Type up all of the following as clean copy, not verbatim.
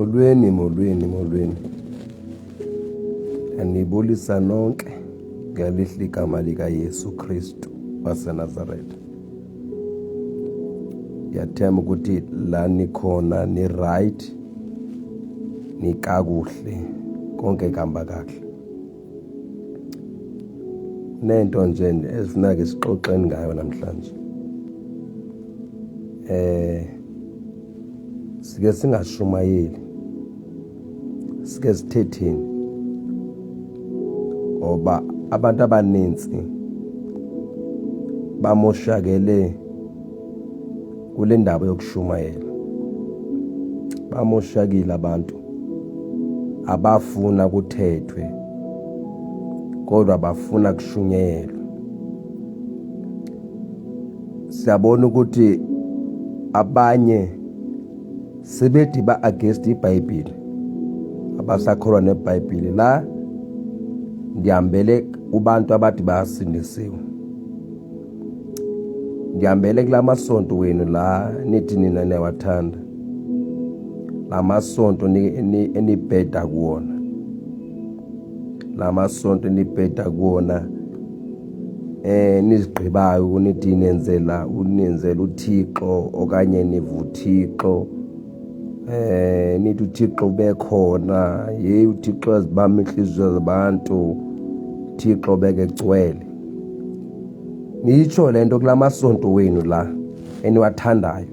Molweni, molweni, molweni. Anibulisa nonke ngelihle igama likaYesu Kristu waseNazaretha. Ndiyathemba ukuthi la nikhona ni-right, nikakuhle, konke kuhamba kakuhle. Nento nje ezifuna ke sixoxeni ngayo namhlanje. Sike singashumayeli, sike sithetheni, ngoba abantu abaninzi bamoshakele kule ndaba yokushumayela. Bamoshakile abantu, abafuna kuthethwe kodwa bafuna kushunyayelwe. Siyabona ukuthi abanye sebethi ba against iBhayibheli, abasakholwa neBhayibheli. La ndihambele kubantu abathi bayasindisiwe, ndihambele kula masonto wenu la nithi nina niyawathanda, la masonto enibheda kuwona, la masonto enibheda kuwona, nizigqibayo unithi nenzela unenzela uThixo okanye nivuThixo, nithi uThixo ubekhona, hey uThixo azibamba inhliziyo zabantu, uThixo bekegcwele. Niyitsho lento kulamasonto wenu la eniwathandayo,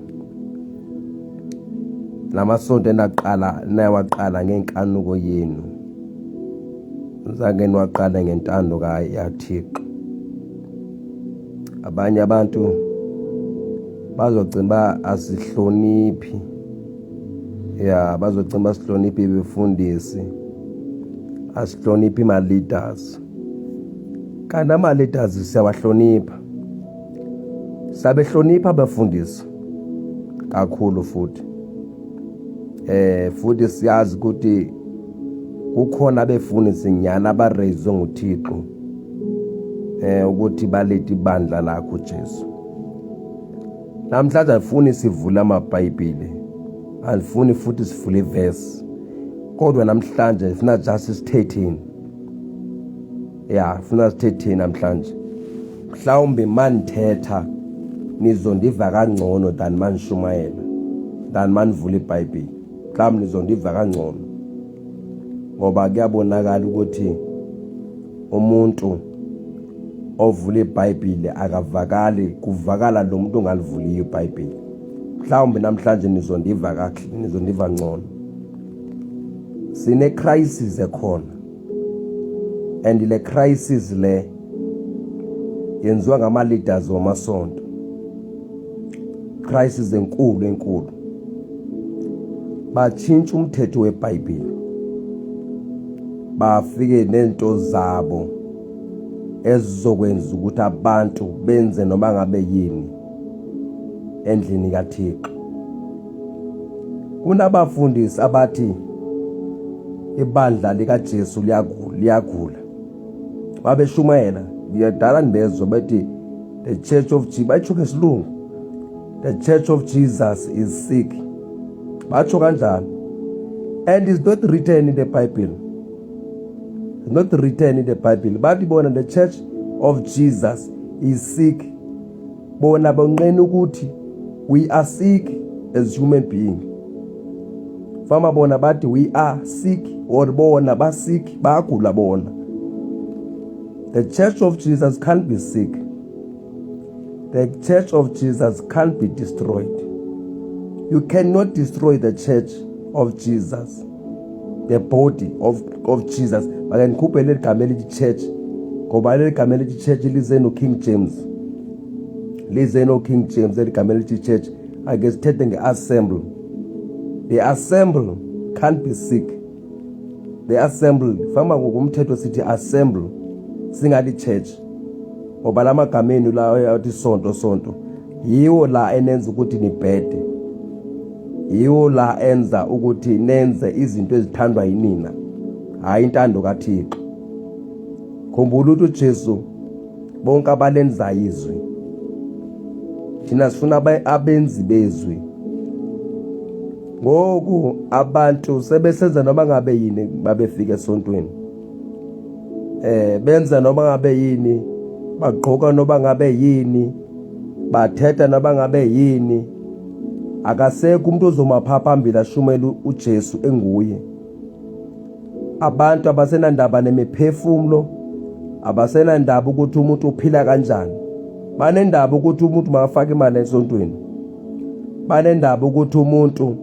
lamasonto enaqala nawaqala ngenkanuko yenu, zange niwaqale ngentando kaThixo. Abanye abantu bazogcina uba asihloniphi, ya bazogcina uba sihloniphi befundisi, asihloniphi ma-leaders. Kanti ama-leaders siyawahlonipha, sabehlonipha abafundisi kakhulu futhi. Futhi siyazi ukuthi kukhona abefundisi nyana abareyizwe nguThixo ukuthi balethe ibandla lakho Jesu. Namhlanje alifuni sivule amaBhayibheli, alifuni futhi sivule ivesi, kodwa namhlanje sifuna just sithetheni. Ya, funa sithetheni namhlanje. Mhlawumbe manithetha nizondiva kangcono than manishumayela, than manivula iBhayibheli. Mhlawumbe nizondiva kangcono, ngoba kuyabonakala ukuthi umuntu ovula iBhayibheli akavakali, kuvakala lo muntu ongalivuliyo iBhayibheli. Mhlawumbe namhlanje nizondiva kakuhle, nizondiva ngcono. Sine crisis ekhona, and le crisis le yenziwa ngama leaders wamasonto. Crisis enkulu enkulu. Batshintsha umthetho weBhayibheli, bafike nento zabo ezizokwenza ukuthi abantu benze noma ngabe yini endlini kaThixo. Kunabafundisi abathi ibandla likaJesu liyagula, babeshumayela ngiyadala ndibezwa bethi the church of Jesus, batsho ngesilungu the church of Jesus is sick, batsho kanjalo. And it's not written in the Bible, it's not written in the Bible. Bathi bona the church of Jesus is sick, bona banqena ukuthi we are sick as human being. Fama bona bathi we are sick, or bona ba sick, bayagula bona. The church of Jesus can't be sick. The church of Jesus can't be destroyed. You cannot destroy the church of Jesus, the body of Jesus. Make ngikhuphe leli gama elithi church, ngoba leli gama elithi church lize no King James, lize no King James leli gama elithi church. Ake sithethe nge-assemble. The assemble can't be sick. The assemble, fama ngokumthetho sithi assemble, singathi church, ngoba lamagama enu la athi sonto sonto yiwo la enenza ukuthi nibhede, yiwo la enza ukuthi nenze izinto ezithandwa yinina, hayi intando kaThixo. Khumbula ukuthi uJesu bonke abalenzayo izwi, thina sifuna abenzi bezwi. Ngoku abantu sebesenza noma ngabe yini babefika esontweni, benza noma ngabe yini, bagqoka noma ngabe yini, bathetha noma ngabe yini. Akasekho umuntu ozoma pha phambili ashumele uJesu enguye. Abantu abasenandaba nemiphefumulo, abasenandaba ukuthi umuntu uphila kanjani. Banendaba ukuthi umuntu makafake imali esontweni, banendaba ukuthi umuntu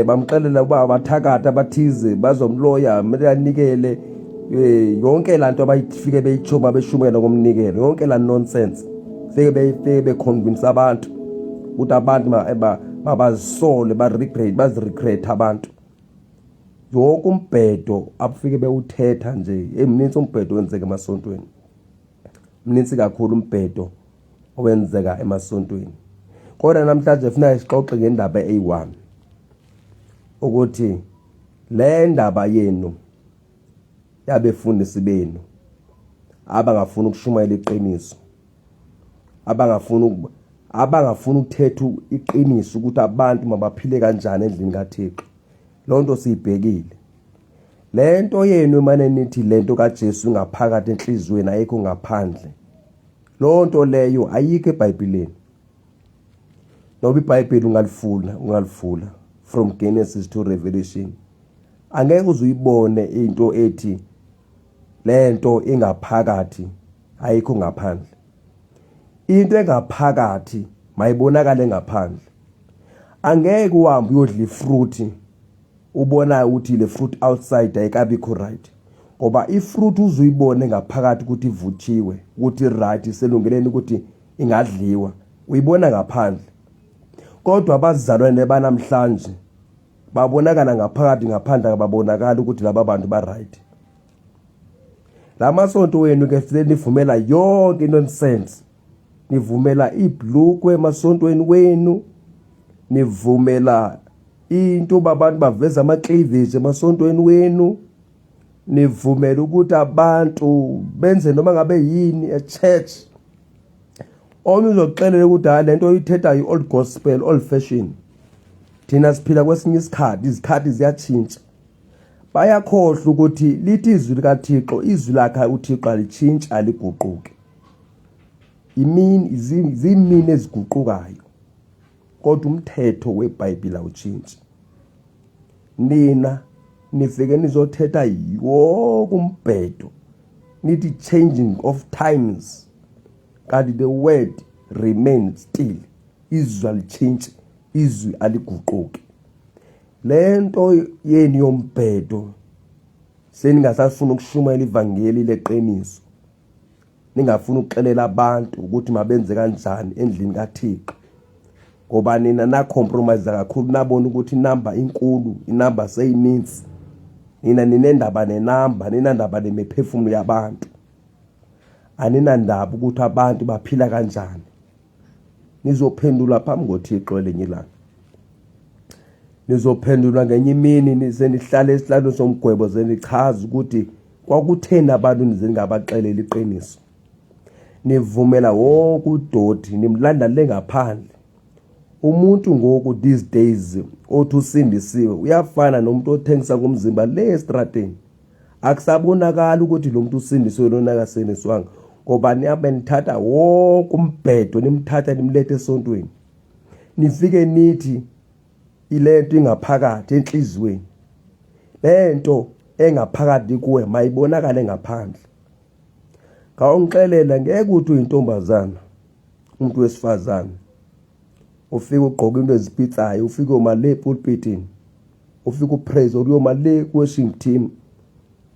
bamxelela ukuba abathakathi abathize bazomloya, kumele anikele yonke lanto abayifike beyitsho beshumela ngomnikelo, yonke la nonsense fike beyifike beconvince abantu ukuthi abantu mabazisole, ba-regret, baziregret abantu. Yonke umbhedo abufike bewuthetha nje, emninzi umbhedo wenzeka emasontweni, mninzi kakhulu umbhedo owenzeka emasontweni. Kodwa namhlanje funa sixoxe ngendaba eyi-1, ukuthi le ndaba yenu yabefundisi benu abangafuni ukushumayela iqiniso, abangafuni ukuthetha iqiniso ukuthi abantu mabaphile kanjani endlini kaThixo. Loo nto siyibhekile. Le nto yenu emane nithi le nto kaJesu ngaphakathi enhliziyweni ayikho ngaphandle, loo nto leyo ayikho eBhayibhelini. Noba iBhayibheli ungalifuna, ungalivula from Genesis to Revelation, angeke uze uyibone into ethi le nto ingaphakathi ayikho ngaphandle. Into engaphakathi mayibonakale ngaphandle. Angeke uhambe uyodla ifruit ubona ukuthi le fruit outside ayikabikho right, ngoba ifruit uzuyibone ngaphakathi ukuthi ivuthiwe, ukuthi right, iselungeleni ukuthi ingadliwa, uyibona ngaphandle. Kodwa abazalwane banamhlanje babonakala ngaphakathi, ngaphandle akababonakali ukuthi laba bantu ba right. Lamasonto wenu ke senivumela yonke nonsense, nivumela ibhlukwe emasontweni wenu, nivumela into abantu baveza ama cleavage emasontweni wenu, nivumela ukuthi abantu benze noma ngabe yini e-church. Omnye uzokuxelela ukuthi hayi, lento oyithetha yi-old gospel, old fashion, thina siphila kwesinye isikhathi, izikhathi ziyatshintsha. Bayakhohlwa ukuthi lithi izwi likaThixo, izwi lakhe uThixo alitshintshi, aliguquki. Imini zimini eziguqukayo, kodwa umthetho weBhayibhile awutshintshi. Nina nifike nizothetha yonke umbhedo, nithi changing of times, kanti the word remains still. Izwi alitshintshi, izwi aliguquki. Lento yeni yombhedo seningasafuna ukushumayela ivangeli leqiniso, ningafuni ukuxelela abantu ukuthi mabenze kanjani endlini kaThixo, ngoba nina na compromise kakhulu, nabona ukuthi inamba inkulu, inamba seyininzi. Nina ninendaba nenamba, ninandaba nemiphefumulo yabantu, aninandaba ukuthi abantu baphila kanjani. Nizophendula phambi koThixo elinye ilanga, nizophendulwa ngenye imini, nize nihlale esihlalweni somgwebo, zenichaza ukuthi kwakutheni abantu nize ningabaxeleli iqiniso. Nivumela wonke udoti, nimlanda le ngaphandle. Umuntu ngoku these days othi usindisiwe uyafana nomuntu othengisa ngomzimba le estrateni. Akusabonakali ukuthi lo muntu usindisiwe lona akasindiswanga, ngoba niyabe nithatha wonke umbhedo, nimthatha nimlethe esontweni, nifike nithi ilento ingaphakathi enhliziyweni. Lento engaphakathi kuwe mayibonakale ngaphandle. Ngawungixelela ngeke uthi uyintombazana, umuntu wesifazane ufike ugqoka into ezipitsayo, ufike uma le pulpitini, ufike upraise or uyoma le worship team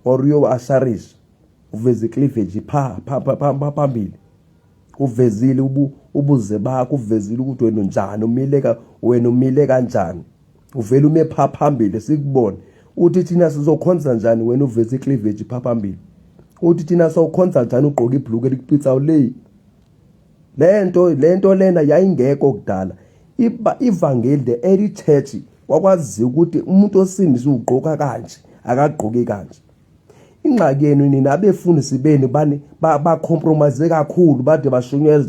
or uyo-asharisha, uveze icleavage pha pha pha phambili, uvezile ubuze bakho, uvezile ukuthi wena unjani, umile ka wena umile kanjani, uvele ume pha phambili sikubone. Uthi thina sizokhonza njani wena uveze icleavage pha phambili? Uthi thina sokhonza njani ugqoka ibhluku elikupitsayo le? Lento lena yayingekho kudala. Ivangeli, the early church, kwakwaziwa ukuthi umuntu osindisiwe ugqoka kanje, akagqoki kanje. Ingxaki yenu nina abefundisi benu bani bacompromise kakhulu, bade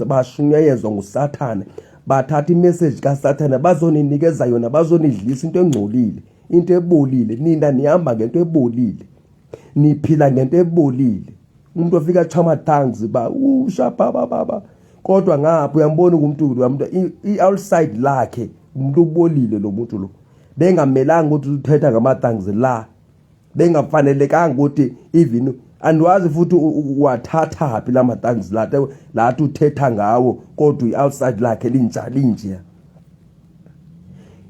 bashunyayezwa nguSathane. Bathatha imessage kaSathane bazoninikeza yona, bazonidlisa into engcolile, into ebolile. Nina nihamba ngento ebolile, niphila ngento ebolile. Umuntu ofika chama tongues ba usha baba baba, kodwa ngapha uyambona umuntu umuntu i-outside lakhe umuntu ubolile lo muntu lo. Bengamelanga ukuthi uthetha ngama-tongues la, bengafanelekanga ukuthi even andiwazi futhi wathathaphi la ma-tongues lathi uthetha ngawo, kodwa i-outside lakhe linja linje.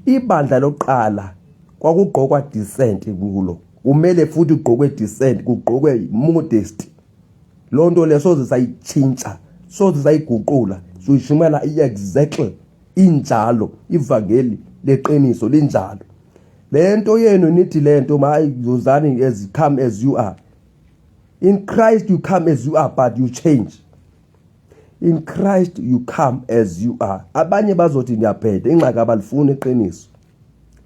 Ibandla lokuqala kwakugqokwa decent kulo, kumele futhi kugqokwe decent, kugqokwe modest. Loo nto leyo soze sayitshintsha, soze sayiguqula, siyishumela i-exactly injalo. Ivangeli leqiniso linjalo. Le nto yenu nithi le nto mayizozani as come as you are. In Christ you come as you are, but you change. In Christ you come as you are. Abanye bazothi niyabheda, ingxaki abalifuni iqiniso.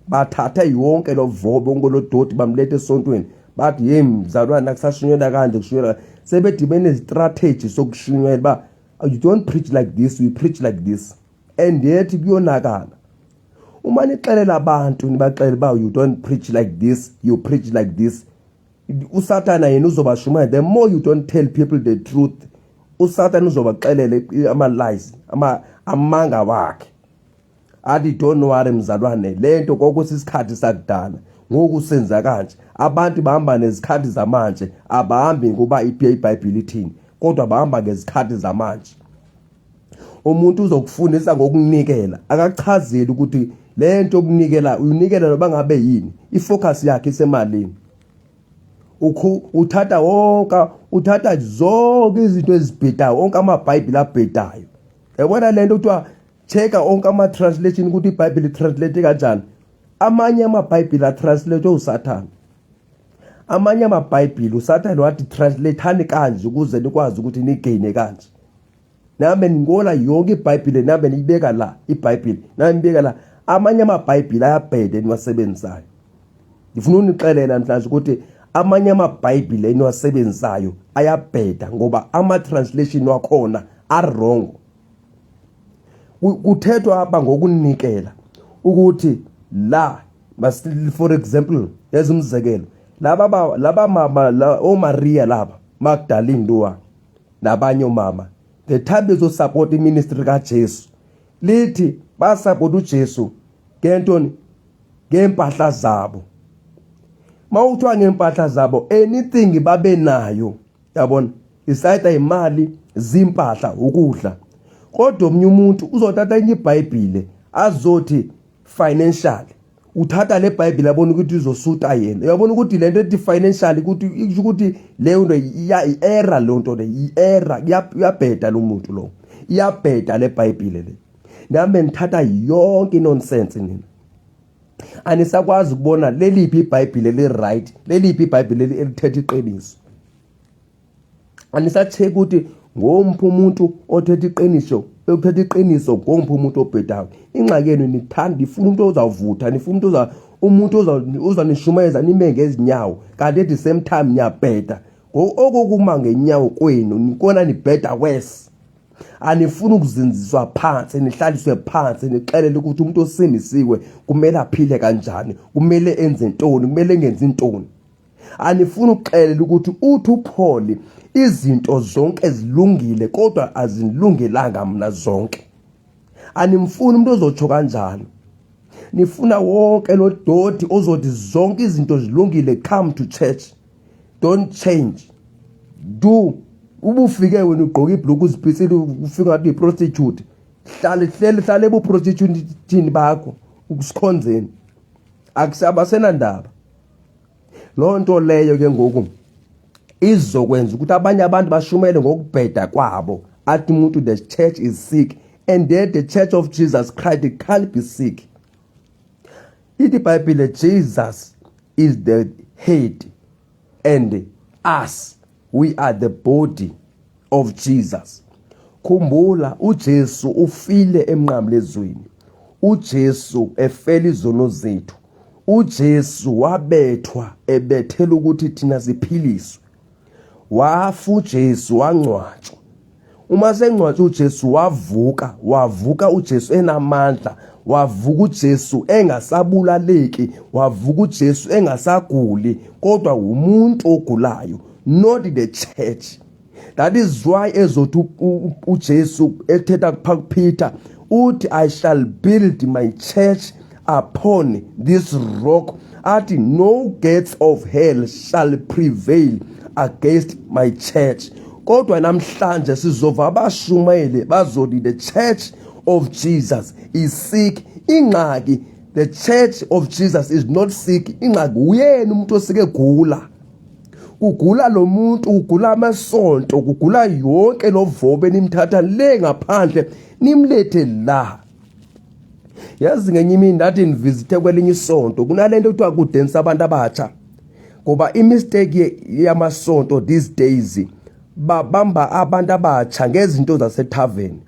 Bathathe yonke lo vobo, wonke lo doti, bamlethe esontweni, bathi hey mzalwane, akusashunyelwa kanje, kushunyelwa. Sebedibene nezistrategy sokushunyela ba you don't preach like this, you preach like this, and yet kuyonakala. Uma nixelela abantu, nibaxelela uba you don't preach like this, you preach like this, uSathana yena uzobashumayela. The more you don't tell people the truth, uSathana uzobaxelela ama-lies, amanga wakhe, athi don't worry mzalwane, lento kwakusisikhathi sakudala, ngoku senza kanje. Abantu bahamba nezikhathi zamanje, abahambi ngoba iBhayibheli ithini, kodwa bahamba ngezikhathi zamanje. Umuntu uzokufundisa ngokunikela, akachazeli ukuthi le nto yokunikela uyinikela noba ngabe yini, ifocus yakhe isemalini. Uthatha wonke, uthatha zonke izinto ezibhedayo, wonke amabhayibheli abhedayo. Yabona le nto kuthiwa check-a onke ama-translation ukuthi iBhayibheli itranslate kanjani. Amanye amabhayibheli atranslate uSathane, amanye amabhayibheli uSathane wathi translate kanje ukuze nikwazi ukuthi nigeyine kanje. Nami ningola yonke iBhayibheli, nami niyibeka la iBhayibheli, nami nibeka la. Amanye amabhayibheli ayabheda eniwasebenzisayo. Ngifuna unixelela namhlanje ukuthi amanye amabhayibheli eniwasebenzisayo ayabheda, ngoba ama-translation wakhona a-wrong. Kuthethwa apha ngokunikela ukuthi la, for example, ezumzekelo, laba laba mama la, oMaria laba Magdalene lowa nabanye omama, the time bezosupport iministry kaJesu, lithi basupport uJesu ngentoni? Ngempahla zabo. Mawuthiwa ngempahla zabo, anything babe nayo, yabona, isayita imali, zimpahla, ukudla. Kodwa omunye umuntu uzothatha enye iBhayibhile azothi financial, uthatha le Bible abona ukuthi izosuta yena. Uyabona ukuthi lento ethi financial ukuthi isho ukuthi leyo nto iya i-error, leyo nto le i-error, iyabheda lo muntu lo, iyabheda le Bible le. Nami ngithatha yonke inonsense, nina anisakwazi ukubona leliphi iBhayibheli li right, leliphi iBhayibheli elithetha iqiniso. Anisacheck ukuthi ngomphi umuntu othetha iqiniso, othetha iqiniso, ngomphi umuntu obhedayo. Ingxaki yenu nithanda, nifuna umuntu ozawuvutha, nifuna umuntu oza umuntu ozanishumayeza nime ngezinyawo, kanti at the same time niyabheda. Okokuma ngenyawo kwenu nikona nibheda worse. Anifuni ukuzinziswa phansi, nihlaliswe phansi, nixelele ukuthi umuntu osindisiwe kumele aphile kanjani, kumele enze ntoni, kumele engenzi ntoni. Anifuni ukuxelela ukuthi uthi uPaul izinto zonke zilungile kodwa azilungelanga mina zonke. Animfuni umuntu ozotsho kanjalo. Nifuna wonke lo doti ozothi zonke izinto zilungile, come to church, don't change, do ubufike wena ugqoka ibhluku, uziphisile, ufika ngathi uyi-prostitute. Hlale hlele, hlale ebuprostitutini bakho, ukusikhonzeni akusabasenandaba. Loo nto leyo ke ngoku izokwenza ukuthi abanye abantu bashumele ngokubheda kwabo, athi umuntu the church is sick, and then the church of Jesus Christ can't be sick. Ithi iBhayibhile Jesus is the head and us, we are the body of Jesus. Khumbula, uJesu ufile emnqamlezweni, uJesu efela izono zethu, uJesu wabethwa ebethela ukuthi thina siphiliswe. Wafa uJesu, wangcwatshwa. Uma sengcwatshwe uJesu wavuka, wavuka uJesu enamandla, wavuka uJesu engasabulaleki, wavuka uJesu engasaguli, kodwa umuntu ogulayo, not the church. That is why ezothi uJesu ethetha kuPeter uthi, "I shall build my church upon this rock," athi, "No gates of hell shall prevail against my church." Kodwa namhlanje sizova abashumayeli bazothi the church of Jesus is sick. Ingxaki, the church of Jesus is not sick. Ingxaki uyena umuntu osike gula, kugula lo muntu, kugula amasonto, kugula yonke lo vobe nimthatha le ngaphandle nimlethe la. Yazi, ngenye imini ndathi ndivisithe kwelinye isonto, kunalento kuthiwa kudensa abantu abatsha, ngoba imistake yamasonto these days, babamba abantu abatsha ngezinto zasethaveni,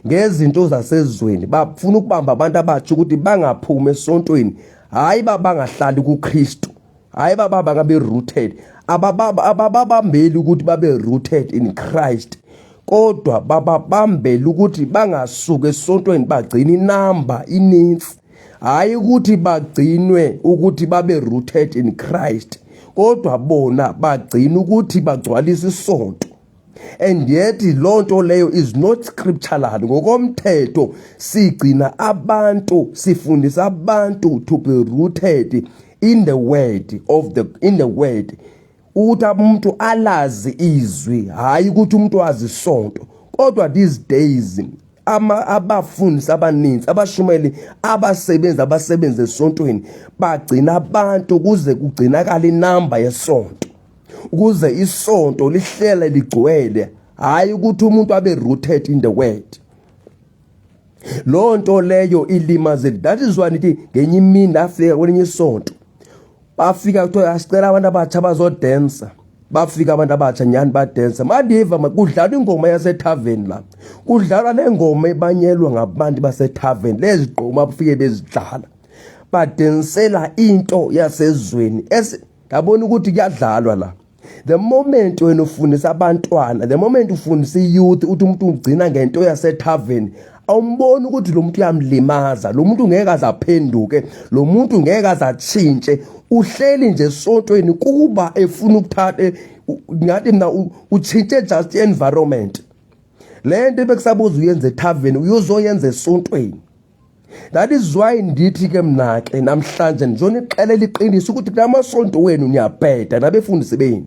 ngezinto zasezweni. Bafuna ukubamba abantu abatsha ukuthi bangaphumi esontweni, hayi bangahlali kuKristu, hayi baba bangabe rooted. Abababambeli ukuthi babe rooted in Christ, kodwa bababambela ukuthi bangasuka esontweni, bagcina inamba ininzi, hayi ukuthi bagcinwe ukuthi babe rooted in Christ, kodwa bona bagcina ukuthi bagcwalise isonto. And yet loo nto leyo is not scriptural. Ngokomthetho sigcina abantu, sifundisa abantu to be rooted in the word of the in the word, ukuthi umuntu alazi izwi, hayi ukuthi umuntu wazi isonto. Kodwa these days ama abafundisi abaninzi, abashumeli, abasebenzi abasebenza esontweni bagcina abantu kuze kugcinakala inamba yesonto, ukuze isonto lihlele ligcwele, hayi ukuthi umuntu abe rooted in the word. Loo nto leyo ilimaze. That is why nithi ngenye imini ndafika kwelinye isonto, bafika kuthiwa asicela abantu abatsha bazodensa. Bafika abantu abatsha nyhani, badensa. Mandiva kudlalwa ingoma yasethaveni la, kudlalwa le ngoma ebanyelwa ngabantu basethaveni, lezi gqoma bafike bezidlala, badensela into yasezweni. Ngabona ukuthi kuyadlalwa la. The moment wena ufundisa abantwana, the moment ufundisa i-youth, uthi umuntu ugcina ngento yasethaveni, awumboni ukuthi lo muntu uyamlimaza, lo muntu ngeke aze aphenduke, lo muntu ngeke aze atshintshe, uhleli nje esontweni kuba efuna ukuthatha. Ngathi mina utshintshe just environment. Le nto bekusabuza uyenze ethaveni, uyozoyenza esontweni. That is why ndithi ke mna ke namhlanje ndizonixelela iqiniso ukuthi kulamasonto wenu niyabheda, nabefundisi benu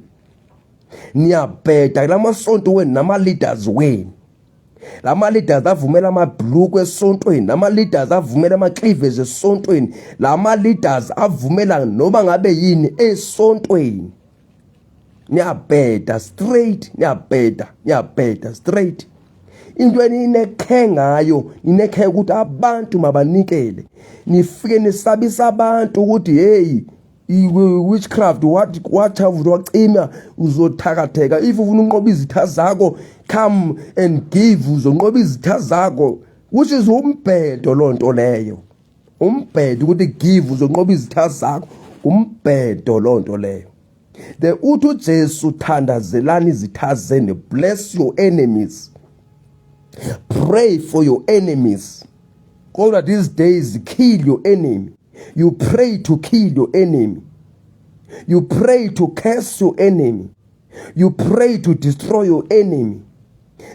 niyabheda kulamasonto wenu, nama-leaders wenu. Lama leaders avumela amabhluku esontweni, lama leaders avumela ama-cleavage esontweni, lama leaders avumela noma ngabe yini esontweni. Niyabheda straight, niyabheda, niyabheda straight. Into eninekhe ngayo, ninekhe ukuthi abantu mabanikele, nifike nisabisa abantu ukuthi hey, witchcraft, what have, wacima uzothakatheka. If ufuna unqoba izitha zakho, come and give, uzonqoba izitha zakho, which is umbhedo loo nto leyo. Umbhedo ukuthi give uzonqoba izitha zakho, umbhedo loo nto leyo. The uthi uJesu, "Thandazelani izitha zenu, bless your enemies, pray for your enemies." Kodwa these days, kill your enemy, you pray to kill your enemy, you pray to curse your enemy, you pray to destroy your enemy.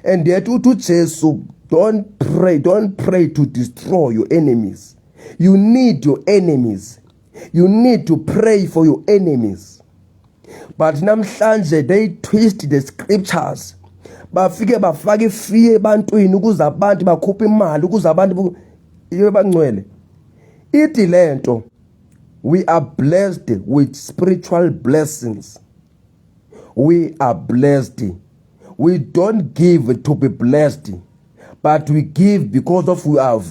And yet uthi uJesu, don't pray, don't pray to destroy your enemies. You need your enemies, you need to pray for your enemies. But namhlanje they twist the scriptures, bafike bafake ifear ebantwini ukuze abantu bakhuphe imali, ukuze abantu bangcwele. Ithi lento, we are blessed with spiritual blessings. We are blessed. We don't give to be blessed, but we give because of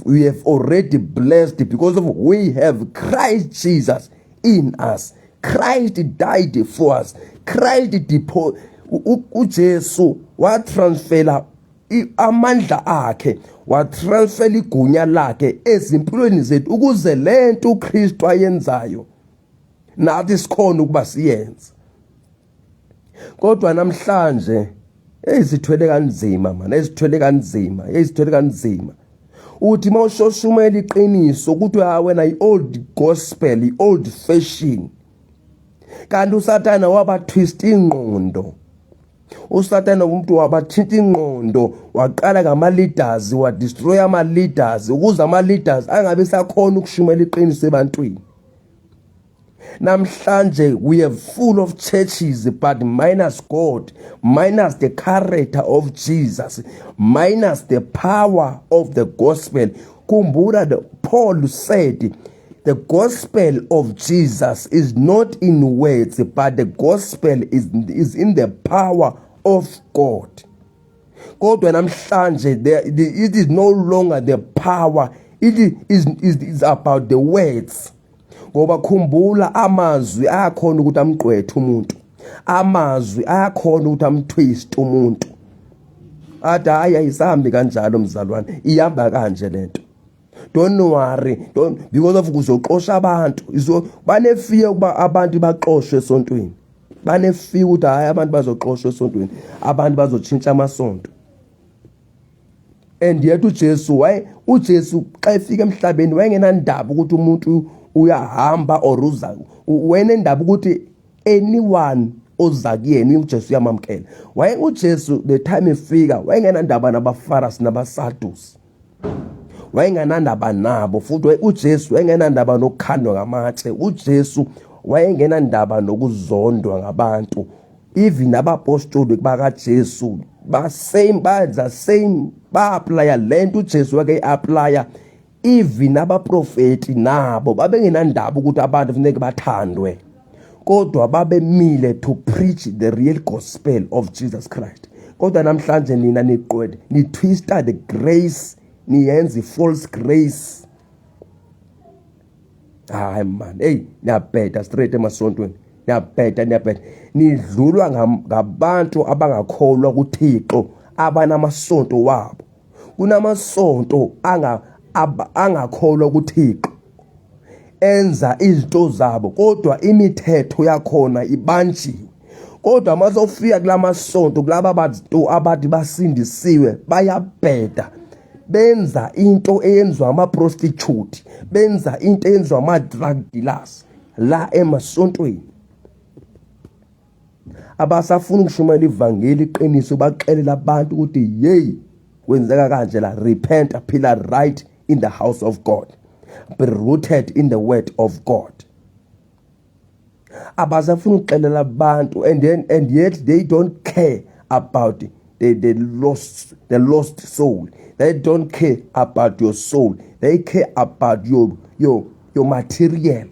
we have already blessed, because of we have Christ Jesus in us. Christ died for us. Christ depo uJesu watransfera amandla akhe, watransfera igunya lakhe ezimpilweni zethu, ukuze lento uKristu ayenzayo nathi sikhona ukuba siyenze. Kodwa namhlanje Ezithwele kanzima man, ezithwele kanzima, ezithwele kanzima. Uthi mawushoshumayela iqiniso ukuthi ha wena i-old gospel, i-old fashion. Kanti uSathane wabatwist ingqondo. uSathane umuntu wabathinta ingqondo waqala ngama-leaders wadestroy ama-leaders ukuze ama-leaders angabe sakhona ukushumela iqiniso ebantwini. Namhlanje we are full of churches but minus God, minus the character of Jesus, minus the power of the gospel. Khumbula, the Paul said the gospel of Jesus is not in words, but the gospel is in the power of God. Kodwa namhlanje it is no longer the power, it is about the words. Ngoba khumbula, amazwi ayakhona ukuthi amgqwethe umuntu, amazwi ayakhona ukuthi amtwist umuntu, athi hayi, ayisambi kanjalo mzalwane, ihamba kanje lento, don't worry, don't, because of kuzoxosha abantu. Izo banefear ukuba abantu baxoshwe esontweni, banefear ukuthi hayi, abantu bazoxoshwa esontweni, abantu bazotshintsha amasonto. And yet uJesu waye, uJesu xa efika emhlabeni wayengenandaba ukuthi umuntu uyahamba or uza, wayenendaba ukuthi anyone oza kuyena uJesu uyamamkela. Waye uJesu the time efika wayengenandaba nabaFarisi nabaSadusi, wayengenandaba nabo. Futhi uJesu wayengenandaba nokukhandwa ngamatshe, uJesu wayengenandaba nokuzondwa ngabantu. Even abapostoli bakaJesu ba same, bayenza same, ba-applya lento uJesu wake i-applya. Even abaprofeti nabo babengenandaba ukuthi abantu kufuneka bathandwe, kodwa babemile to preach the real gospel of Jesus Christ. Kodwa namhlanje nina niqwede, nitwista the grace, niyenza i-false grace. Hayi man, hey, niyabheda straight emasontweni, niyabheda, niyabheda, nidlulwa ngabantu abangakholwa kuThixo abanamasonto wabo. Kunamasonto angakholwa kuThixo enza izinto zabo, kodwa imithetho yakhona ibanjiwe. Kodwa masofika kulamasonto kulaba bantu abathi basindisiwe, bayabheda, benza into eyenziwa ama-prostitute, benza into eyenziwa ama-drug dealers la emasontweni. Abasafuna ukushumayela ivangeli, iqiniso, baxelela abantu ukuthi hey, kwenzeka kanje la, repent, phila right in the house of God, be rooted in the word of God. Abasafuna ukuxelela abantu, and then and yet they don't care about the lost soul. They don't care about your soul, they care about your material,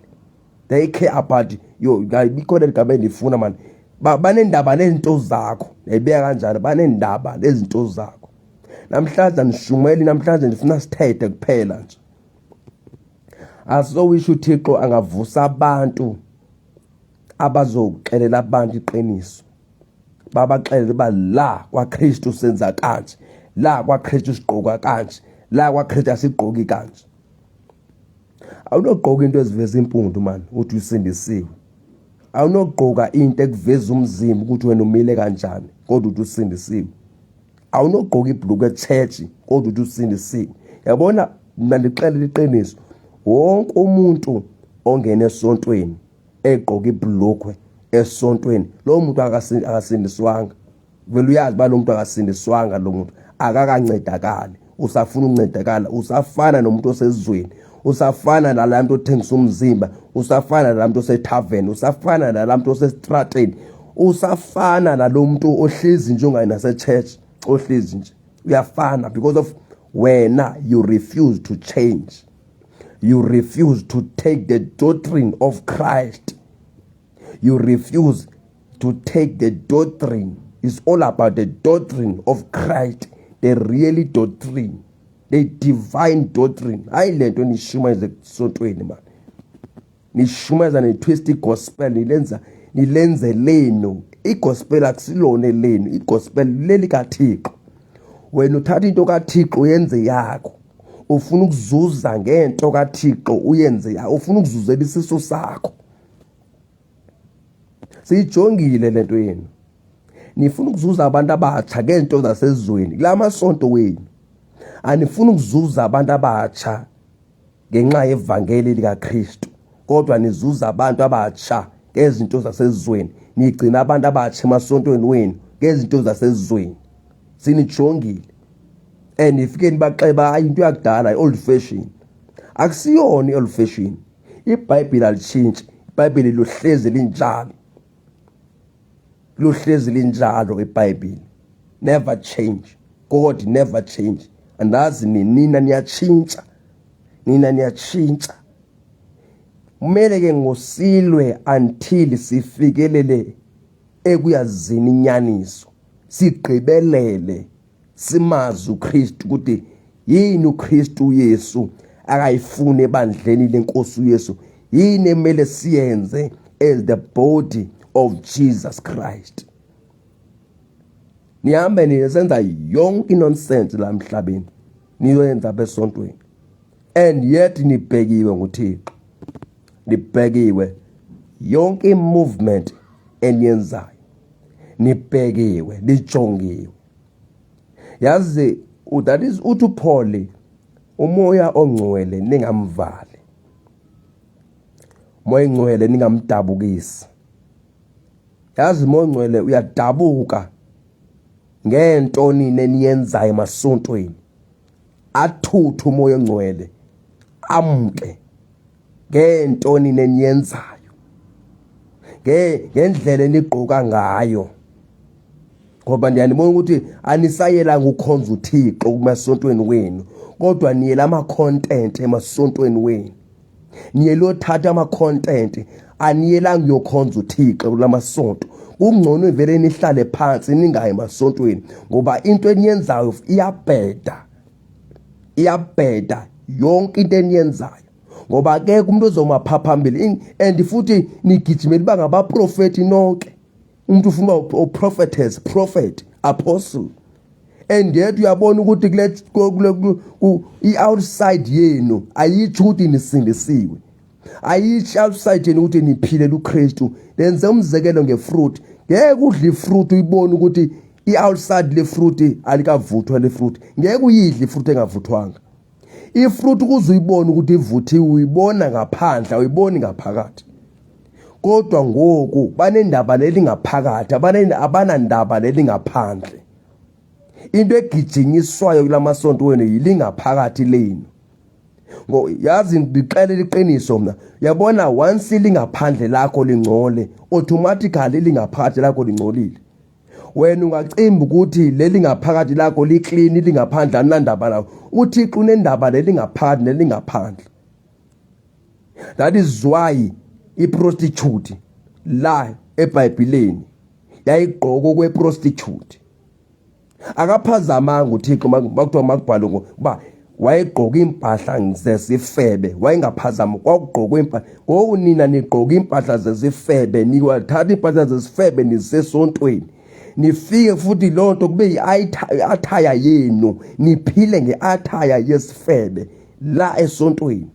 they care about your, ikhona ligama endifuna man, banendaba nezinto zakho, yayibeka kanjalo, banendaba nezinto zakho. Namhlanje andishumeli, namhlanje ndifuna sithethe kuphela nje. Asowisho uThixo angavusa abantu abazoxelela abantu iqiniso, babaxelele uba la kwaKristu senza kanje, la kwaKristu sigqoka kanje, la kwaKristu asigqoki kanje. Awunogqoka into eziveza impundu man uthi usindisiwe. Awunogqoka into ekuveza umzimba ukuthi wena umile kanjani kodwa uthi usindisiwe. Awunogqoka ibhuluku echurch kodwa uthi usindisiwe. Yabona, mina ndixelela iqiniso, wonke umuntu ongena esontweni egqoka ibhulukwe esontweni, lowo muntu akasindiswanga. Vele uyazi uba lo muntu akasindiswanga, lo muntu akakancedakali, usafuna ukuncedakala, usafana nomuntu osezweni, usafana nalaa muntu othengisa umzimba, usafana nalaa muntu osethaveni, usafana nalaa muntu osestrateni, usafana nalo muntu ohlezi nje ongayi nasechurch, ohlezi nje, uyafana, because of wena you refuse to change, you refuse to take the doctrine of Christ, you refuse to take the doctrine. It's all about the doctrine of Christ, the really doctrine, the divine doctrine. Hayi lento nishumayeza esontweni man, nishumayeza nitwist igospel, nilenza nilenze lenu igospel. Akusilona lenu igospel, leli kaThixo. Wena uthatha into kaThixo uyenze yakho, ufuna ukuzuza ngento kaThixo, uyenze yakho, ufuna ukuzuzela isisu sakho. Siyijongile lento yenu. Nifuna ukuzuza abantu abatsha ngento zasezweni kulamasonto wenu. Anifuni ukuzuza abantu abatsha ngenxa yevangeli likaKristu, kodwa nizuza abantu abatsha ngezinto zasezweni. Nigcina abantu abatsha emasontweni wenu ngezinto zasezweni. Sinijongile and ifike nibaxeba, hayi, into yakudala, i-old fashion. Akusiyona i-old fashion. IBhayibheli alitshintshi, iBhayibheli luhlezi linjalo, luhlezi linjalo iBhayibheli. Never change, God never change. Andazi nina niyatshintsha, nina niyatshintsha. Kumele ke ngosilwe until sifikelele ekuyazini inyaniso, sigqibelele, simazi uKristu ukuthi yini uKristu uYesu akayifuni ebandleni lenkosi uYesu, yini emele siyenze as the body of Jesus Christ. Nihambe niyenza yonke nonsense la emhlabeni, niyoyenza besontweni, and yet nibhekiwe nguThixo, nibhekiwe yonke movement eniyenzayo, nibhekiwe, nijongiwe. Yazi, that is uthi uPaul, umoya ongcwele ningamvali, moya ongcwele ningamdabukisi. Yazi, moya ongcwele uyadabuka ngento nina eniyenzayo emasontweni, athuthe umoya ongcwele amke ngento nina eniyenzayo, ngendlela enigqoka ngayo, ngoba ndiyanibona ukuthi anisayelanga ukhonza uThixo kumasontweni wenu, kodwa niyela ama-content emasontweni wenu, niyelothatha ama-content, aniyelanga uyokhonza uThixo kulamasonto. Kungcono vele nihlale phansi, ningayi emasontweni, ngoba into eniyenzayo iyabheda, iyabheda yonke into eniyenzayo, ngoba akekho umuntu ozoma phambili. And futhi nigijimela uba ngabaprofethi nonke. Umuntu ufuna uba prophetess, prophet, apostle, and yet uyabona ukuthi kule i-outside yenu ayitsho ukuthi nisindisiwe, ayitsho outside yenu ukuthi niphilela uKristu. Lenze umzekelo ngefruit. Ngeke udle ifruit uyibone ukuthi i-outside le fruit alikavuthwa le fruit. Ngeke uyidle ifruit engavuthwanga. Ifruit ukuze uyibone ukuthi ivuthiwe, uyibona ngaphandle, awuyiboni ngaphakathi. Kodwa ngoku banendaba lelingaphakathi, abanandaba lelingaphandle. Into egijinyiswayo kulamasonto wenu yilingaphakathi lenu. Ngo yazi, ngixelela iqiniso mina, uyabona, once lingaphandle lakho lingcole, automatically lingaphakathi lakho lingcolile. Wena ungacimba ukuthi leli ngaphakathi lakho liclean, lingaphandle alinandaba lawo. UThixo unendaba leli ngaphakathi nelingaphandle. That is why iprostitute la eBhayibhelini yayigqoka kweprostitute. Akaphazamanga uThixo makuthiwa makubhalwe ngoba wayegqoka impahla zesifebe, wayengaphazama, kwakugqokwa impahla. Ngoku nina nigqoka impahla zesifebe, niwathatha impahla zesifebe nisesontweni, nifike futhi loo nto kube yi-athaya yenu, niphile nge-athaya yesifebe la esontweni,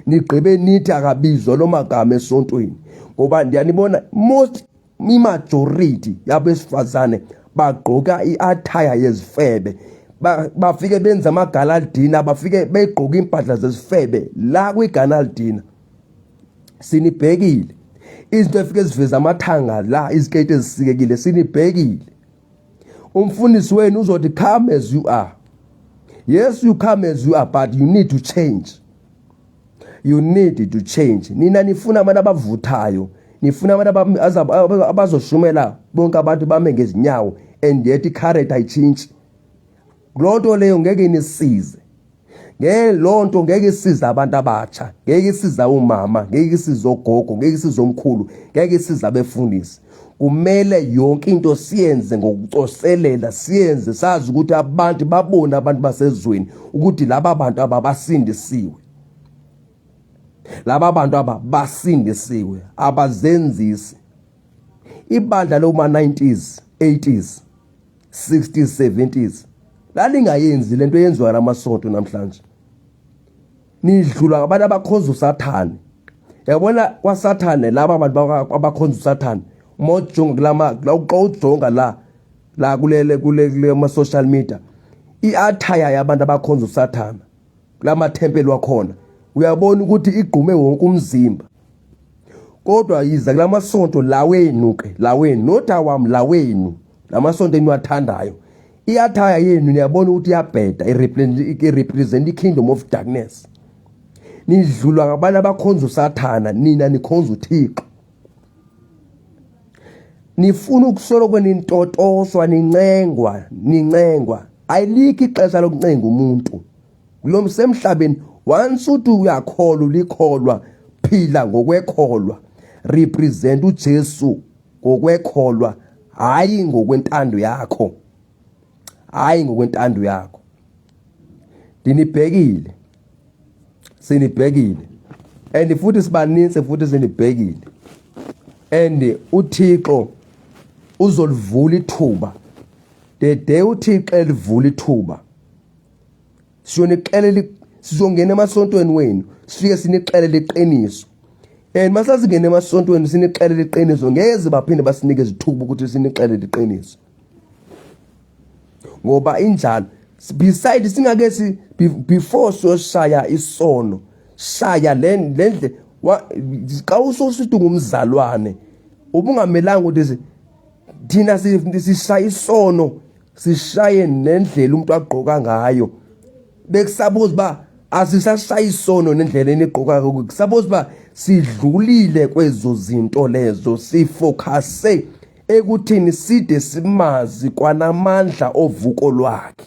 nigqibe nithi akabizwa lo magama esontweni. Ngoba ndiyanibona, most imajority yabesifazane bagqoka i-athaya yezifebe, bafike benza amagala dinner, bafike begqoka impahla zesifebe la kwigala dinner. Sinibhekile izinto efike ziveza amathanga la, iziketi ezisikekile, sinibhekile. Umfundisi wenu uzothi, "Come as you are." Yes, you come as you are, but you need to change, you need to change. Nina nifuna abantu abavuthayo, nifuna abantu abazoshumela bonke abantu bame ngezinyawo, and yet i-character ayitshintshi. Loo nto leyo ngeke inisize, nge loo nto ngeke isize abantu abatsha, ngeke isize umama, ngeke isize ogogo, ngeke isize omkhulu, ngeke isize abefundisi. Kumele yonke into siyenze ngokucoselela, siyenze sazi ukuthi abantu babone, abantu basezweni, ukuthi laba bantu ababasindisiwe, laba bantu aba basindisiwe, abazenzisi. Ibandla loma 90s, 80s, 60s, 70s lalingayenzi lento eyenziwa namasonto namhlanje. Nidlula abantu abakhonza uSathane. Yabona kwaSathane, laba bantu abakhonza uSathane. Uma ujonga kulama la, xa ujonga la la kulele kule kule ma social media, i-attire yabantu abakhonza uSathana kulamathempeli wakhona, uyabona ukuthi igqume wonke umzimba. Kodwa yiza kulamasonto la wenu ke, la wenu, not awami, la wenu, lamasonto eniwathandayo, i-attire yenu niyabona ukuthi iyabheda, i-represent i-kingdom of darkness. Nidlulwa ngabantu abakhonza uSathana, nina nikhonza uThixo. Nifuna ukusoloko nintotoswa, nincengwa, nincengwa. Ayilikho ixesha lokuncenga umuntu kulo msemhlabeni. Once uthi uyakholwa, ulikholwa, phila ngokwekholwa, represent uJesu ngokwekholwa, hayi ngokwentando yakho, hayi ngokwentando yakho. Ndinibhekile, sinibhekile, and futhi sibaninzi, futhi sinibhekile, and uThixo uzolivula ithuba. The day uThixo elivula ithuba, siyonixelela, sizongena emasontweni wenu, sifike sinixelele iqiniso. And masasingena emasontweni sinixelele iqiniso, ngeze baphinde basinike izithuba ukuthi sinixelele iqiniso, ngoba injalo. Beside singake si before siyoshaya isono, shaya le lendle. Xa ususithi ngumzalwane, ubungamelanga ukuthi thina sishaya isono, sishaye nendlela umuntu agqoka ngayo. Bekusabuza uba asisashaya isono nendlela enigqoka, kusabuza uba sidlulile kwezo zinto lezo, sifocuse ekuthini side simazi kwanamandla ovuko lwakhe.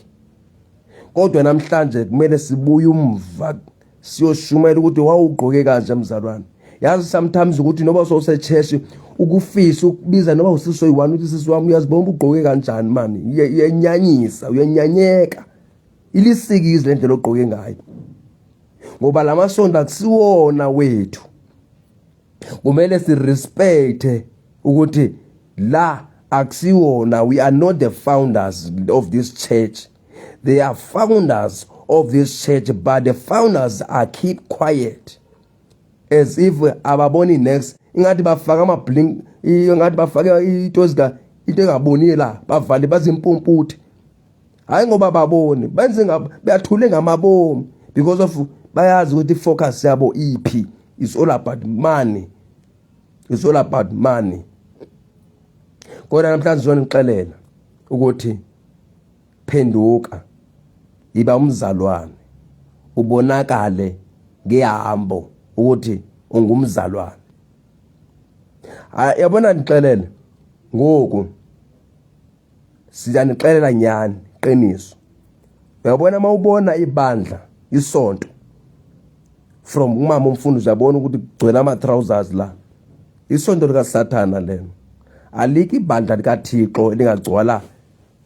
Kodwa namhlanje kumele sibuye umva, siyoshumayela ukuthi wawugqoke kanje, mzalwane. Yazi, sometimes ukuthi noba sowusecheshi, ukufisa ukubiza noba usisi oyi-one, uthi, "Sisi wami, uyazibona ugqoke kanjani mani? Iyenyanyisa, uyenyanyeka, ilisikizi le ndlela ogqoke ngayo." Ngoba la masonto akusiwona wethu, kumele sirespecte ukuthi la akusiwona. We are not the founders of this church. They are founders of this church, but the founders are keep quiet as if ababoni next. Ingathi bafaka ama-blink, ingathi bafake into ezika into engaboni la, bavale, bazimpumputhe. Hayi, ngoba baboni benze bayathule ngamabomu because of bayazi ukuthi ifocus yabo iphi. Is all about money, it's all about money. Kodwa namhlanje sizonixelela ukuthi phenduka, yiba umzalwane, ubonakale ngehambo ukuthi ungumzalwane. Hayi, yabona, ndixelele ngoku, siyanixelela nyani qiniso. Uyabona, mawubona ibandla, isonto from umama umfundisi, uyabona ukuthi kugcwele ama-trousers la, isonto likaSathana lelo. Alikho ibandla likaThixo elingagcwala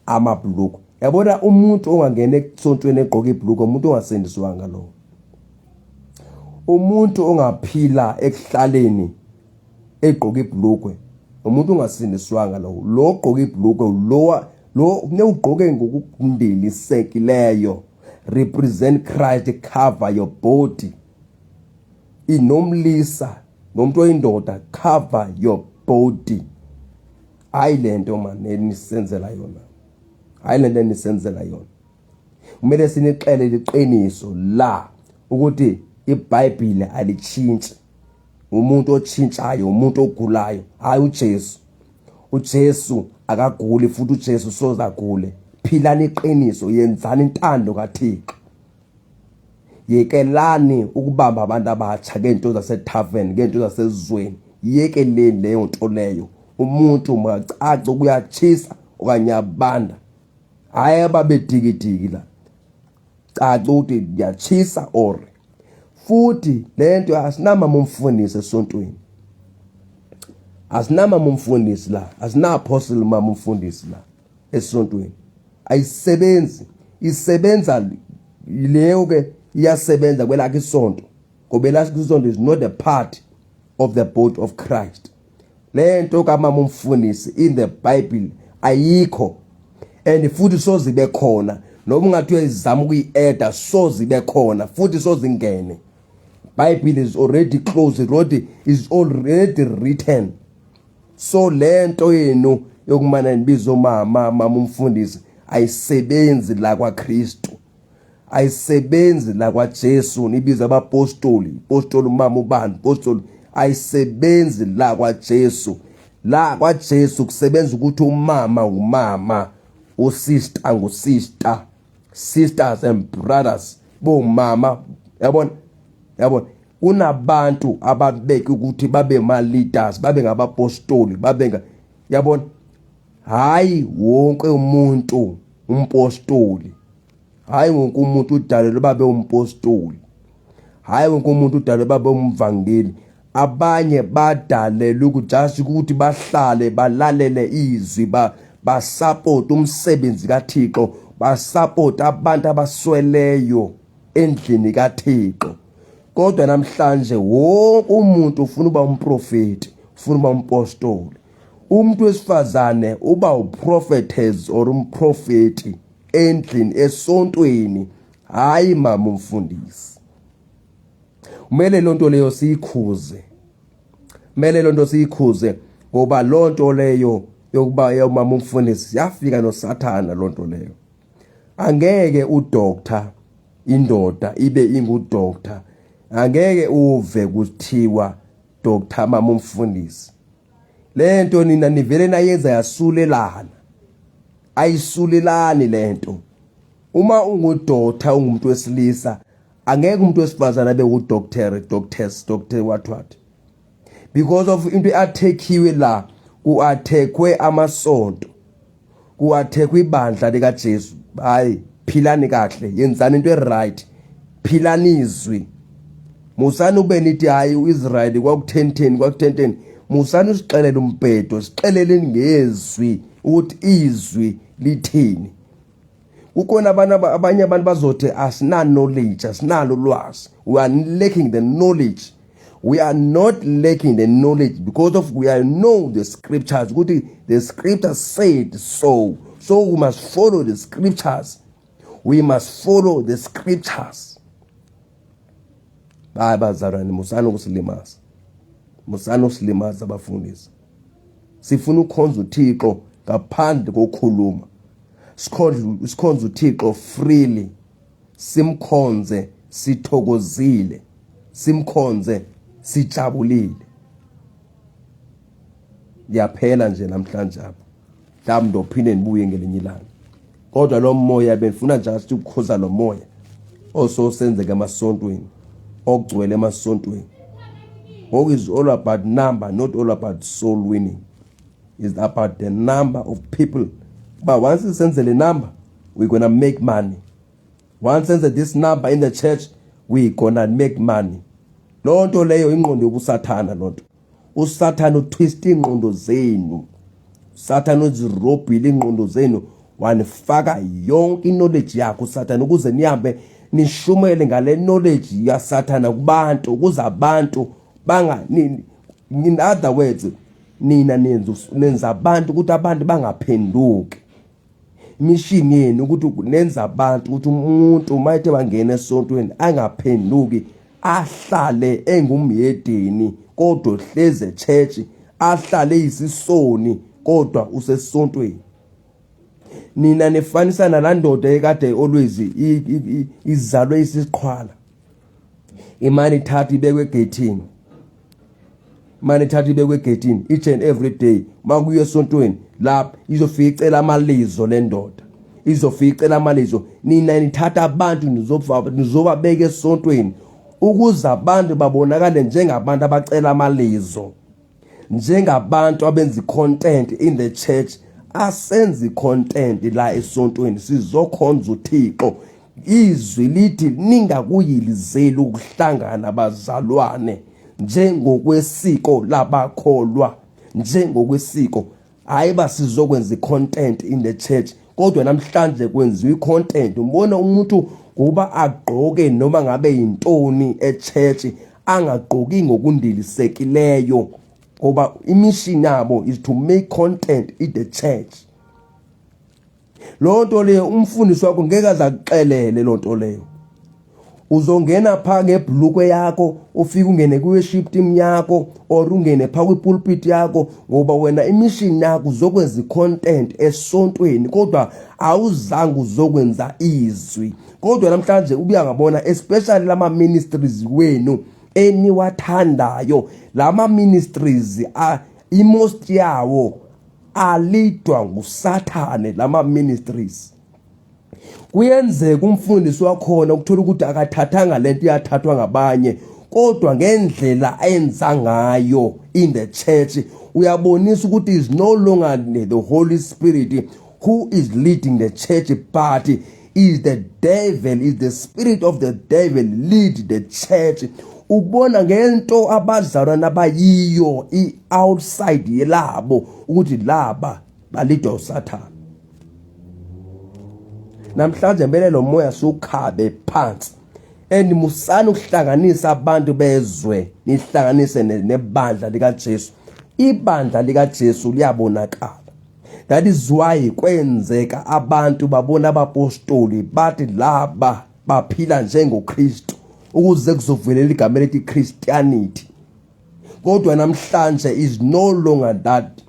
amabhuluku. Yabona, umuntu ongangena esontweni egqoka ibhuluku, umuntu ongasindiswanga lowo. Umuntu ongaphila ekuhlaleni egqoka ibhulukwe, umuntu ongasindiswanga lowo. Lo ogqoka ibhulukwe, lo lo kufuneka ugqoke ngokundilisekileyo. Represent Christ, cover your body. Inomlisa nomuntu oyindoda, cover your body. Hayi lento man enisenzela yona, hayi lento enisenzela yona. Kumele sinixelele iqiniso la ukuthi iBhayibheli alithintshi. Umuntu otshintshayo umuntu ogulayo, hayi uJesu. UJesu akaguli, futhi uJesu soze agule. Philani iqiniso, yenzani intando kaThixo, yekelani ukubamba abantu abatsha ngento zasetavern, ngento zasezweni. Yekeleni leyo nto leyo. Umuntu makacace ukuyatshisa okanye yabanda, hayi ababedikidiki la. Caca ukuthi ngiyatshisa or futhi lento. Asinamama umfundisi esontweni, asinamama umfundisi la, asina apostle mama umfundisi la esontweni. Ayisebenzi, isebenza leyo ke, iyasebenza kwelakhe isonto, ngoba elakhe isonto is not a part of the body of Christ. Lento kamama umfundisi in the Bible ayikho, and futhi sozibe khona noma ungathi uyayizama ukuyi-eda, sozibe khona futhi sozingene. Bible is already closed, already is already written. So lento yenu yokumana nibiza omama, mama umfundisi, ayisebenzi la kwaKristu, ayisebenzi la kwaJesu. Nibiza abapostoli, apostoli umama ubani, apostoli, ayisebenzi la kwaJesu. La kwaJesu kusebenza ukuthi umama umama, usister ngusister, sisters and brothers, bomama, yabona, yabona. Kunabantu ababeke ukuthi babe ma leaders, babe ngabapostoli, babe nga, yabona. Hayi wonke umuntu umpostoli, hayi wonke umuntu udalelwe babe umpostoli, hayi wonke umuntu udalelwe babe umvangeli. Abanye badalelwe ukuthi just ukuthi bahlale balalele izwi, ba basupport umsebenzi kaThixo, basupport abantu abasweleyo endlini kaThixo. Kodwa namhlanje wonke umuntu ufuna uba umprofeti, ufuna uba umpostoli. Umuntu wesifazane uba uprophetess or umprofeti endlini esontweni, hayi mama umfundisi. Kumele lonto leyo siyikhuze, kumele lonto siyikhuze, ngoba lonto leyo yokuba yomama umfundisi yafika noSathana lonto leyo. Angeke udoctor, indoda ibe ingudoctor, angeke uve kuthiwa doctor mama umfundisi. Lento nina nivele nayenza yasulelana, ayisulelani lento. Uma ungudoctor, ungumuntu wesilisa, angeke umuntu wesifazane abe udoctor, doctors, doctor what what, because of into athekhiwe la, kuathekwe amasonto, kuathekwe ibandla likaJesu. Hayi, philani kahle, yenzani into eright, philani izwi. Musani ube nithi hayi uIsrael kwaku-10 10, kwaku-10 10. Musani usixelele umbhedo, sixeleleni ngezwi ukuthi izwi lithini. Kukhona abantu, abanye abantu bazothi asina knowledge, asinalo ulwazi. We are lacking the knowledge. We are not lacking the knowledge, because of we are know the scriptures, ukuthi the scriptures said so. So we must follow the scriptures, we must follow the scriptures. Hayi bazalwane, musani ukusilimaza, musani ukusilimaza abafundisi. Sifuna ukukhonza uThixo ngaphandle kokukhuluma, sikhonza uThixo freely, simkhonze sithokozile, simkhonze sijabulile. Ngiyaphela nje namhlanje apho, mhlawumbe ndophinde nibuye ngelinye ilanga, kodwa lo moya benifuna just ukukhuza lo moya ososenzeka emasontweni, ogcwele emasontweni ngoku. Is all about number, not all about soul winning. Is about the number of people. But once senze le number, we're gonna make money. Once senze this number in the church, we gonna make money. Loo nto leyo ingqondo yobusathana loo nto. USathana utwist ingqondo zenu, uSathana uzirobhile ingqondo zenu, wanifaka yonke knowledge yakhe uSathana, ukuze nihambe nishumele ngale knowledge yaSathana kubantu, ukuze abantu banga, in other words, nina nenza abantu ukuthi abantu bangaphenduki. Imishini yenu ukuthi nenza abantu ukuthi umuntu uma ethe wangena esontweni angaphenduki, ahlale engumyedeni kodwa hleze echurch, ahlale eyisisoni kodwa usesontweni. Nina nifanisa nalaa ndoda ekade always izalwe isiqhwala, imali ithatha ibekwe egeyithini, imali ithatha ibekwe egeyithini each and every day. Makuye esontweni lapha izofika icela amalizo, le ndoda izofika icela amalizo. Nina nithatha abantu nizobabeka esontweni ukuze abantu babonakale njengabantu abacela amalizo, njengabantu abenza content in the church. Asenzi content la esontweni, sizokhonza uThixo. Izwi lithi ningakuyilizeli ukuhlangana bazalwane njengokwesiko labakholwa, njengokwesiko. Hayi ba sizokwenza i-content in the church, kodwa namhlanje kwenziwa i-content. Ubona umuntu kuba agqoke noma ngabe yintoni echurch, angagqoki ngokundilisekileyo, ngoba imission yabo is to make content in the church. Loo nto leyo umfundisi wakho ngeke aze akuxelele loo nto leyo. Uzongena pha ngebhlukwe yakho, ufike ungene kwi-worship team yakho or ungene pha kwipulpit yakho, ngoba wena imission yakho uzokwenza i-content esontweni, kodwa awuzange uzokwenza izwi. Kodwa namhlanje ubuya ngabona especially lama ministries wenu eniwathandayo, lama ministries i-most yawo alidwa nguSathane. Lama ministries kuyenzeka umfundisi wakhona ukuthola ukuthi akathathanga lento, iyathathwa ngabanye, kodwa ngendlela enza ngayo in the church uyabonisa ukuthi is no longer the Holy Spirit who is leading the church, but is the devil, is the spirit of the devil lead the church. Ubona ngento abazalwana abayiyo i-outside yelabo ukuthi laba balidwa uSathane. Namhlanje mbele lo moya sukhabe phansi, and musani ukuhlanganisa abantu bezwe, nihlanganise nebandla likaJesu. Ibandla likaJesu liyabonakala. That is why kwenzeka abantu babona abapostoli bathi laba baphila njengoKristu, ukuze kuzovelela igama elithi Christianity. Kodwa namhlanje is no longer that.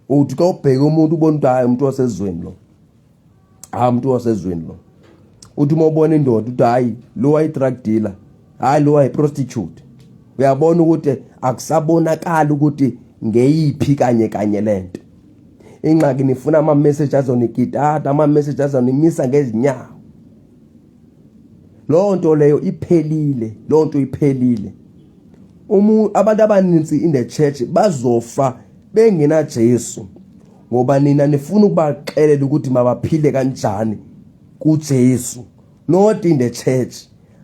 Uthi xa ubheke umuntu ubona ukuthi hayi, umuntu wasezweni lo, hayi, umuntu wasezweni lo. Uthi uma ubona indoda uthi hayi, lo wayi-drug dealer, hayi, lo wayi-prostitute. Uyabona ukuthi akusabonakali ukuthi ngeyiphi kanye kanye lento. Ingxaki nifuna ama-message azonikitata, ama-message azonimisa ngezinyawo. Loo nto leyo iphelile, loo nto iphelile. Umu abantu abaninzi in the church bazofa bengena Jesu, ngoba nina nifuna ukubaxelela ukuthi mabaphile kanjani kuJesu, not in the church.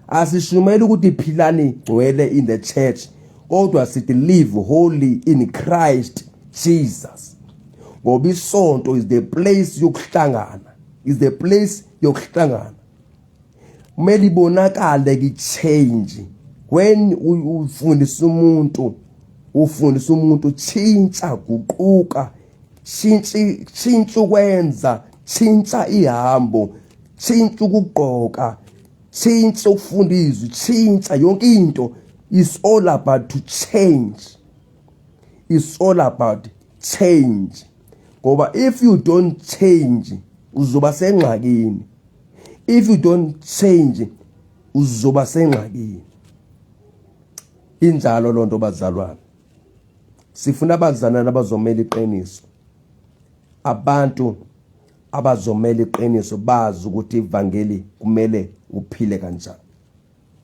Asishumeli ukuthi philani gcwele in the church, kodwa sithi live holy in Christ Jesus, ngoba isonto is the place yokuhlangana, is the place yokuhlangana. Kumele ibonakale ki-change when ufundisa umuntu, ufundisa umuntu tshintsha, guquka, tshintsha ukwenza, tshintsha ihambo, tshintsha ukugqoka, tshintsha ukufunda izwi, tshintsha yonke into. Is all about to change, it's all about change, ngoba if you don't change uzoba sengxakini. If you don't change uzoba sengxakini. Injalo lonto bazalwane. Sifuna abazalwane abazomela iqiniso, abantu abazomela iqiniso, bazi ukuthi ivangeli kumele uphile kanjani,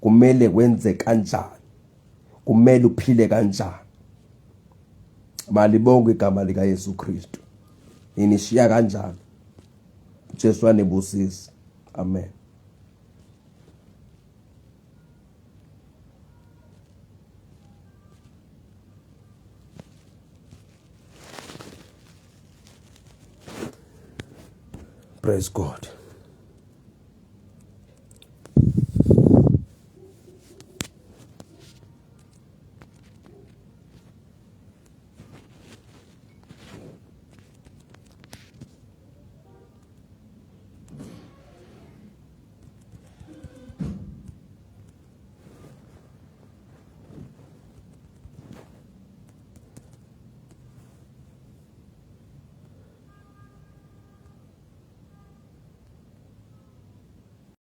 kumele wenze kanjani, kumele uphile kanjani. Malibonke igama lika Yesu Kristu. Inishiya kanjani? Jesu anibusise. Amen. Praise God.